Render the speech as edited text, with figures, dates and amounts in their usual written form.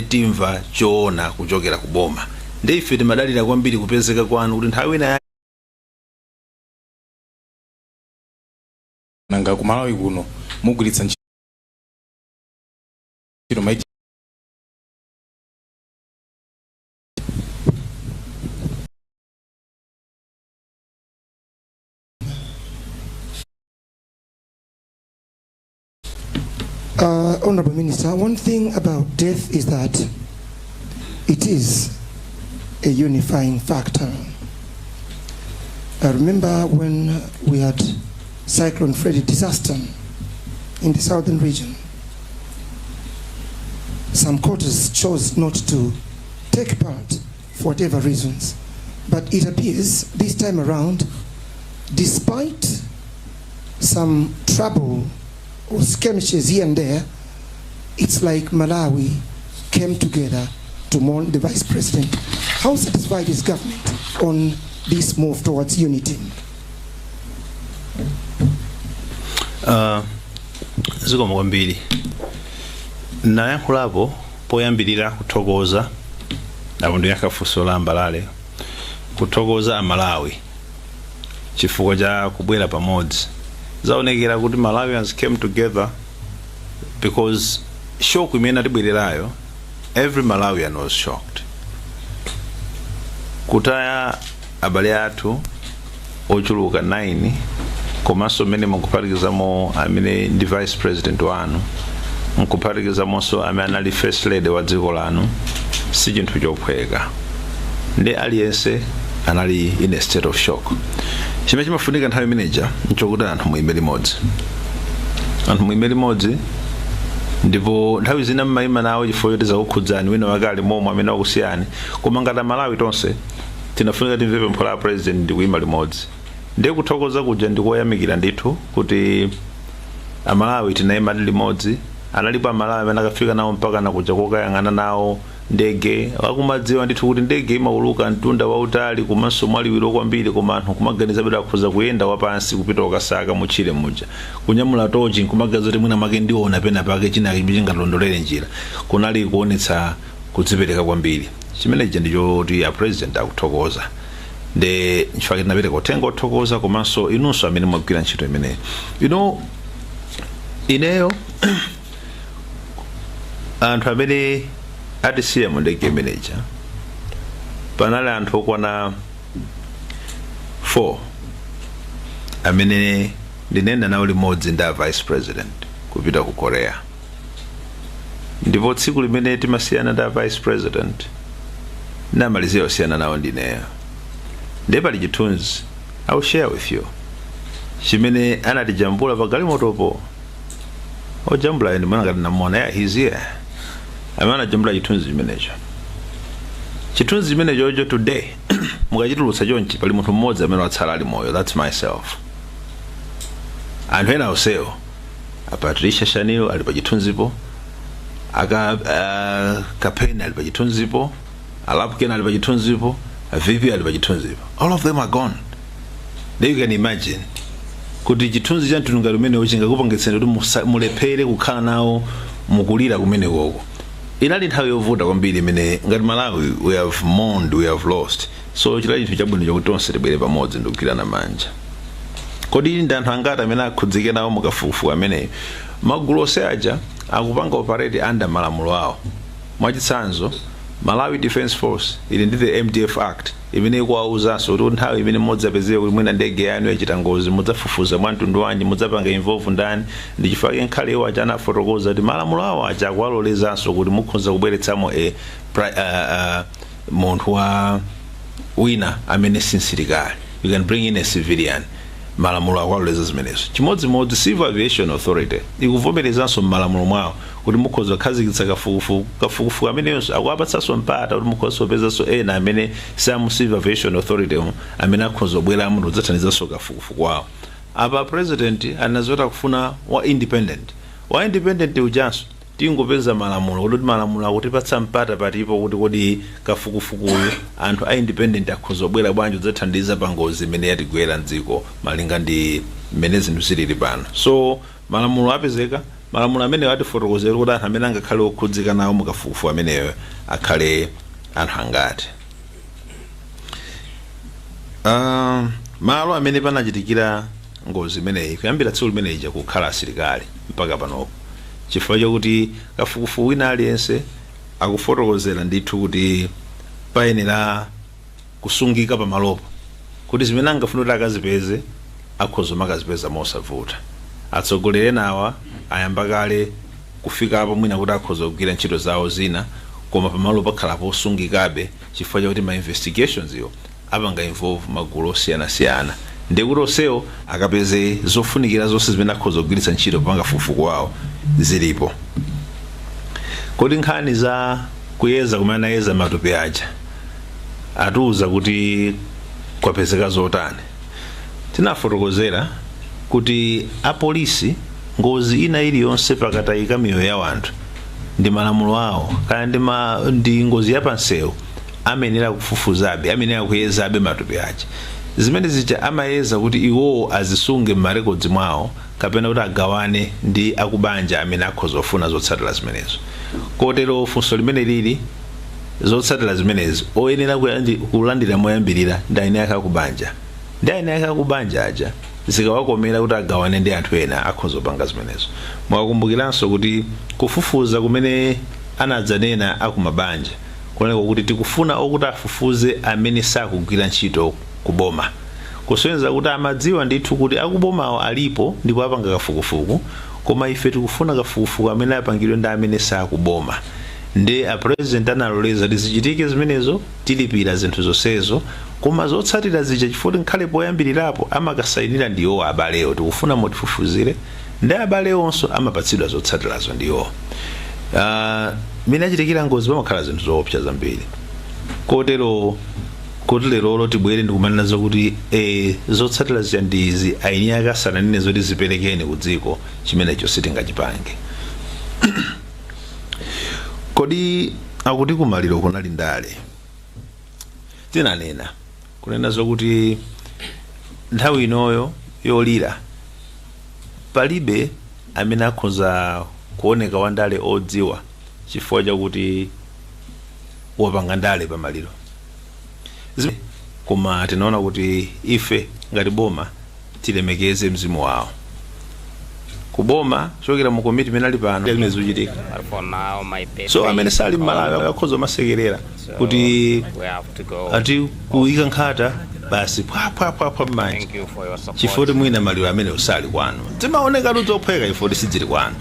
Timva choona kuchokera ku boma. Ndi ife timadalira kwambiri kupezeka kwanu kuti nthawi ina Nanga ku Malawi kuno mugwiritsa ntchito ma Honorable Minister, one thing about death is that it is a unifying factor. I remember when we had Cyclone Freddy disaster in the southern region. Some quarters chose not to take part for whatever reasons. But it appears this time around, despite some trouble or skirmishes here and there, it's like Malawi came together to mourn the vice president. How satisfied is government on this move towards unity? Zikomo kwambiri. Nayankhulapo poyambirira kuthokoza apo, ndiyankha funso la Mbalale, kuthokoza Amalawi chifukwa cha kubwera pamodzi. Zaonekera kuti Malawians came together because shock imene atibwererayo, every Malawian was shocked. Kutaya abale athu ochuluka 9, komanso mmene mukuphatikizamo amene ndi vice president wanu, nkuphatikizamenso amene anali first lady wa dziko lanu, si chinthu chophweka. Ndi aliyense anali in a state of shock. Chimene chimafunika nthawi imeneja nchokuti anthu muime limodzi, anthu muime limodzi. Ndipo nthawi zina mmayima nawo chifukwa choti zakukhudzani, wina wake ali momwe amene wakusiyani. Koma ngati Amalawi tonse tinafunika timve pempho la president ndi kuyima limodzi. Ndiye kuthokoza kuja ndikoyamikira ndithu kuti Amalawi tinayima limodzi. Analipo Amalawi amene akafika nawo mpaka nakuja kokayang'ana nawo ndege, akumadziwa ndithu kuti ndege imauluka mtunda wautali komanso mwaliwiro kwambiri, koma anthu kumaganiza bwino akhoza kuyenda wapansi kupita kukasaka mutchire muja, kunyamula tochi nkumaganiza kuti mwina mwake ndiona pena pake china chingatilondolere njira. Kunali kuonetsa kudzipereka kwambiri. Chimenechi ndichoti a president akuthokoza, ndi nchifukwa tinapereka uthenga othokoza, komanso inunso amene mwagwira ntchito imeneyi. Ineyo anthu amene atisiya mu ndege imeneja, panali anthu okwana 4 amene ndinayenda nawo limodzi ndi a vice president kupita ku Korea. Ndipo tsiku limene timasiyana ndi a vice president, namalizira kusiyana nawo ndineyo. Ndiye pali chithunzi I will share with you chimene anatijambula pa galimotopo. Ojambula ndi mwana ngati namuona. Yeah, he's here, amene anajambula chithunzi chimenecho. Chithunzi chimenechocho today mukachitulutsa chonchi, pali munthu mmodzi amene watsala ali moyo, that's myself. Anthu ena onsewo, a Patricia Shanil ali pa chithunzipo, aka Kapeni ali pa chithunzipo, a Lapken ali pa chithunzipo, a VP ali pa chithunzipo, all of them are gone. Then you can imagine kuti chithunzi cha mtundu ngati umenewo chingakupangitseni kuti mulephere kukhala nawo mukulira kumenekoko. Inali nthawi yovuta kwambiri imene ngati Malawi we have mourned, we have lost. So chinali chinthu chabwino chakuti tonse tibwere pamodzi ndikugwirana manja. Kodi ndi anthu angati amene akhudzike nawo mukafukufuku ameneyo? Magulu onse aja akupanga operate under malamulo awo. Mwachitsanzo, Malawi Defence Force ili ndi the MDF Act imene ikuwawuzanso kuti nthawi imene mudzapezeke kuti mwina ndege yanu yachita ngozi, mudzafufuza mwa mtundu wanji, mudzapanga involve ndani. Ndi chifukwa nkhale iwo aja anafotokoza kuti malamulo awo aja akuwalolezanso kuti mukhoza kubweretsamo munthu wa wina amene si msilikali, you can bring in a civilian. Malamulo akuwaloleza zimenezo. Chimodzimodzi Civil Aviation Authority ikuvomerezanso m'malamulo mwawo kuti mukhoza kukhazikitsa kafukufuku. Kafukufuku ameneyonso akuwapatsanso mpata kuti mukhoza kupezanso ena amene samu Civil Aviation Authority mu, amene akhoza kubweramo ndikudzathandizanso kafukufuku wawo. Apa president anazoti akufuna wa independent. Wa independent ujanso tingopeza malamulo kuti malamulo akutipatsa mpata patipo kuti kodi kafukufukuyu anthu a independent akhoza kubwera bwanji kudzathandiza pa ngozi imene yatigwera mdziko malinga ndi mmene zinthu zilili pano. So malamulo apezeka. Malamulo amenewo atifotokozera kuti anthu amene angakhale okhudzika nawo mukafukufuku ameneyo akhale anthu angati. Malo amene panachitikira ngozi imeneyi, kuyambira tsiku limeneyi kukhala asilikali mpaka panopo, chifukwa chakuti kafukufuku wina aliyense akufotokozera ndithu kuti payenera kusungika pamalopo, kuti zimene angafuna kuti akazipeze akhoza makazipeza mosavuta. Atsogoleri enawa ayamba kale kufikapo mwina kuti akhoza kugwira ntchito zawo zina, koma pamalo pakhala posungikabe chifukwa chakuti ma investigations iwo apanga involve magulu osiyanasiyana, ndikuti onsewo akapeze zofunikira zonse zimene akhoza kugwiritsa ntchito kupanga kafukufuku wawo zilipo. Kodi nkhani za kuyeza kumene anayeza matupi aja atiuza kuti kwapezeka zotani? Tinafotokozera kuti apolisi, ngozi ina iliyonse pakatayika miyoyo ya anthu, ndi malamulo awo, kaya ndi ngozi yapansewu, amenera kufufuzabe, amenera kuyezabe matupi aja. Zimene zija amayeza kuti iwowo azisunge m'marekodzi mwawo kapena kuti agawane ndi akubanja amene akhoza kufuna zotsatira zimenezo. Kotero funso limene lili, zotsatira zimenezi oyenera kulandira moyambirira ndi eni ake akubanja. Ndi eni ake akubanja aja zikawakomera kuti agawane ndi anthu ena, akhoza kupanga zimenezo. Mukakumbukiranso kuti kufufuza kumene anadzanena akumabanja kuoneka kuti tikufuna okuti afufuze amene sakugwira ntchito kuboma, kusonyeza kuti amadziwa ndithu kuti akubomawo alipo ndipo apanga kafukufuku, koma ife tikufuna kafukufuku amene apangidwe ndi amene sakuboma. Ndi a President analoleza kuti zichitike zimenezo, tilipira zinthu zonsezo, koma zotsatira zija, chifukwa nkhale poyambirirapo amakasayinira ndiwo abalewo, tikufuna mutifufuzire, ndi abalewonso amapatsidwa zotsatirazo ndiwo. Mene achitikira ngozi pamakhala zinthu zoopsa zambiri, kotero kuti lerolo tibwere ndikumanena zokuti zotsatira zija ndizi, eni ake asananene zoti ziperekeni ku dziko, chimenecho sitingachipange. Kodi akuti kumaliro kunali ndale? Tinanena kunena zokuti nthawi inoyo yolira palibe amene akhoza kuoneka wandale odziwa chifukwa chakuti wapanga ndale pamaliro. Koma tinaona kuti ife ngati boma tilemekeze mzimu wawo. Kuboma chokera mu komiti imene ali pano zimene zikuchitika. But for now, my pay So amene sali mmalawi akhoza masekerera kuti we have to go. Ati kuyika nkhata basi, phwaphwaphwaphwa m'manja. Thank you for your support. Chifukwa mwina maliro amene usali kwanu, timaoneka zophweka ifo sidzili kwanu.